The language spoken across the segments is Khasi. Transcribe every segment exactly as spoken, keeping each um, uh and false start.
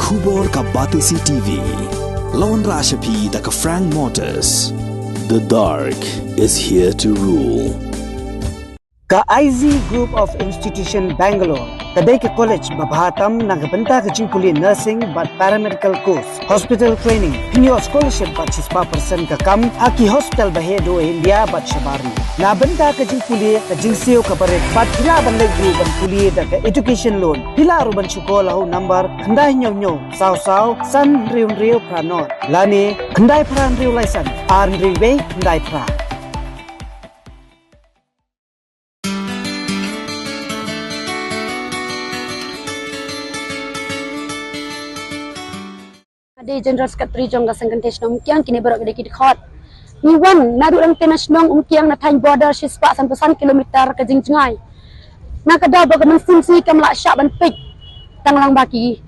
Khubor ka Batesi T V. Lawan Rashapi da ka Frank Motors. The dark is here to rule. Ka I Z Group of Institution Bangalore ka dei ka college ba bha tam na ka bynta ka jingpule nursing bad paramedical course, hospital training, pynïoh scholarship bad shispah percent ka kam ha ki hospital ba heh duh ha India bad shabar. Na bynta ka jingpule ka jingsiew ka barit bad phi lah ban leit ruh ban pule da ka education loan, phi lah ruh ban shu call ha u number khyndai hynñiew hynñiew saw saw san hynriew hynriew phra nod lane khyndai phra hynriew lai san ar hynriew wei khyndai phra. Ka dei General Secretary jong ka Seng Kynthei Shnong Umkiang, kine baroh ka dei ki dkhot. Ngi wan naduh Rangtien na shnong Umkiang na thaiñ border shispah sanphew san kilometer ka jingjngai. Na ka daw ba ka mynsiem sngi kam lah shah ban peit tang lyngba ki,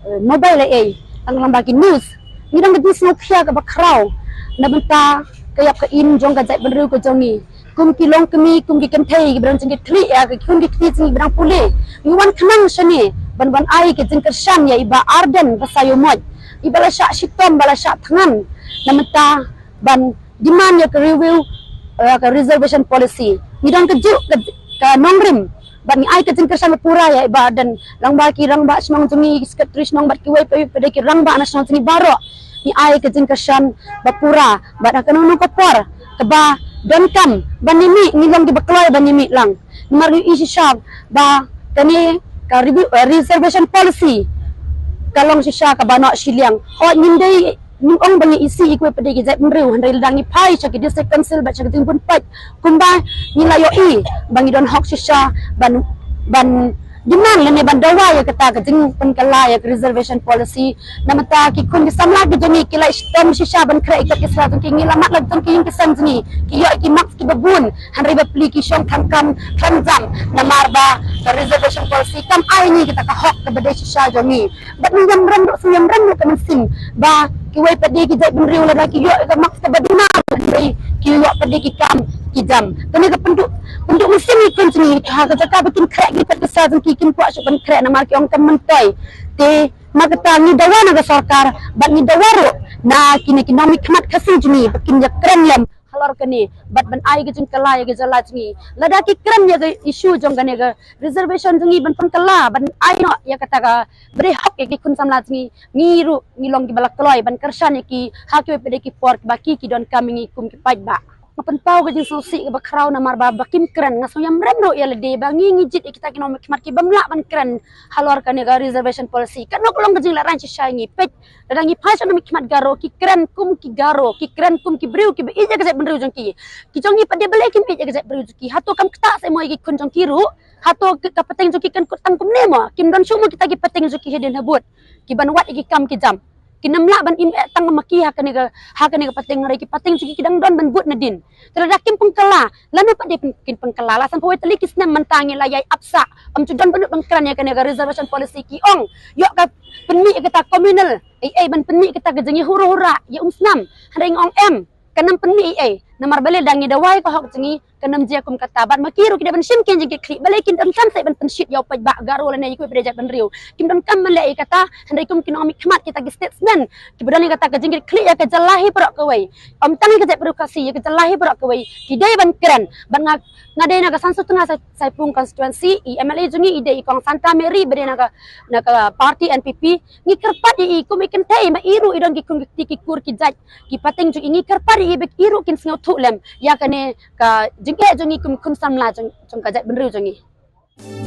eh, mobile ei ei, tang lyngba ki news. Ngi dang ka jingsngewkhia kaba khraw na bynta ka ïap ka im jong ka jaitbynriew ka jong ngi. Kum ki longkmie, kum ki kynthei kiba don jingkit khlieh ïa ki khun ki kti jong ngi ba dang pule. Ngi wan khnang shane ban wan ai ka jingkyrshan ïa i Bah Ardent Basaiawmoit, iba la shah shitom, ba la shah thngan na bynta ban demand ïa ka review, eh, ka reservation policy. Ngi don kajuh ka, ka nongrim bad ngi ai ka jingkyrshan ba pura ïa i Bah Ardent, lyngba ki rangbah shnong jong ngi, ki secretary shnong bad kiwei pa kiwei pat de ki rangbah na shnong jong ngi baroh. Ngi ai ka jingkyrshan ba pura bad ha kano kano ka por kaba donkam ban ïa mih, ngi long kiba kloi ban ïa mih lang. Namar ngi i shisha ba kane ka review, eh, reservation policy ka long shisha kaba noh shiliang. Hooid, ngim dei, ngim ong ba ngi isih ïa kiwei pat de ki jaitbynriew, hynrei lada ngi phai sha ki District Council bad sha ki jingbun paid, kumba ngi la ïohi ba ngi don hok shisha ban, ban demand lane ban dawa ïa kata ka jingpynkylla ïa ka reservation policy. Na bynta ki khun ki samla ki jong ngi ki la shitom shisha ban khreh ïa ki sla jong ki, ngi la mad la jong ki ïing ki sem jong ngi, ki ïoh ki marks kiba bun, hynrei bapli ki shong kham kham kham jam namar ba ka reservation policy kam ai ngi kata ka hok kaba dei shisha jong ngi. Bad ngi ïamrem ruh, sngew ïamrem ruh ka mynsiem ba kiwei pat de ki jaitbynriew lada ki ïoh ka marks kaba duna, hynrei ki ïoh pat de ki kam ki jam. Kane ka pynduh, pynduh mynsiem ïa ki khun jong ngi, ha ka jaka ba kin khreh ki pat ki sla jong ki, kim kwah shuh ban khreh namar ki ong kam myntoi. Te namar kata ngi dawa na ka sorkar bad ngi dawa ruh na kine ki nongmihkhmat Khasi jong ngi ba kin ïakren lem halor kane bad ban ai ka jingkylla ïa ka jylla jong ngi. Lada ki kren ïa ka issue jong kane ka reservation jong ngi ban pynkylla, ban ai noh ïa kata kaba dei hok ïa ki khun samla jong ngi, ngi ruh ngi long kiba la kloi ban kyrshan ïa ki ha kiwei pat de ki por kiba ki, ki donkam ïa ngi kum ki paidbah. Nga pynpaw ka jingsngewsih kaba khraw namar ba, ba kim kren. Nga sngew ïamrem ruh ïa lade ba ngi, ngi jied ïa kita ki nongmihkhmat kibym lah ban kren halor kane ka reservation policy. Kano ka long ka jinglehrain shisha ïa ngi? Peit, lada ngi phai sha nongmihkhmat Garo, ki kren kum ki Garo, ki kren kum ki briew kiba ïeit ïa ka jaitbynriew jong ki. Ki jong ngi pat de balei kim ïeit ïa ka jaitbynriew jong ki? Hato kam ktah seh mo ïa ki khun jong ki ruh? Hato ka, ka pateng jong ki kan kut tang kumne mo? Kim don shuh mo kita ki pateng jong ki hadien habud kiban wad ïa ki kam ki jam? Kim lah ban im eh tang ma ki ha kane ka, ha kane ka pateng, hynrei ki pateng jong ki ki dang don ban bud nadien. Te lada kim pynkylla, lano pat de pyn-, kin pynkylla? La sanphew wei tylli ki snem mynta ngi la ïai ap sah, ym ju don ba nud ban kren ïa kane ka reservation policy. Ki ong ïoh ka pynmih ïa kata communal ei ei, ban pynmih ïa kata ka jingïahura hura ïa umsnam, hynrei ngi ong em, kan ym pynmih ei ei. Namar balei? Lada ngi dawa ïa ka hok jong ngi, kan ym jia kum kata. Bad ma ki ruh ki dei ban shim ki jingkitkhlieh. Balei kin donkam seh ban pynshit ïa u paidbah Garo lane ïa kiwei pat de jaitbynriew? Kim donkam ban leh ïa kata, hynrei kum ki nongmihkhmat kita ki statesmen kiba don ïa kata ka jingkitkhlieh ïa ka jylla hi baroh kawei, ym tang ïa ka jaitbynriew Khasi, ïa ka jylla hi baroh kawei ki dei ban kren. Bad nga, nga dei na ka Sansutunga Sai-, Saipung constituency, i M L A jong ngi i dei i Kong Santa Mary ba dei na ka, na ka party N P P. Ngi kyrpad ïa i kum i kynthei, ma i ruh i don ki khun ki kti ki kur ki jait, ki pateng jong i, ngi kyrpad ïa i ba i ruh kin sngewthuh lem ïa kane ka jingeh jong ngi kum khun samla jong, jong ka jaitbynriew jong ngi.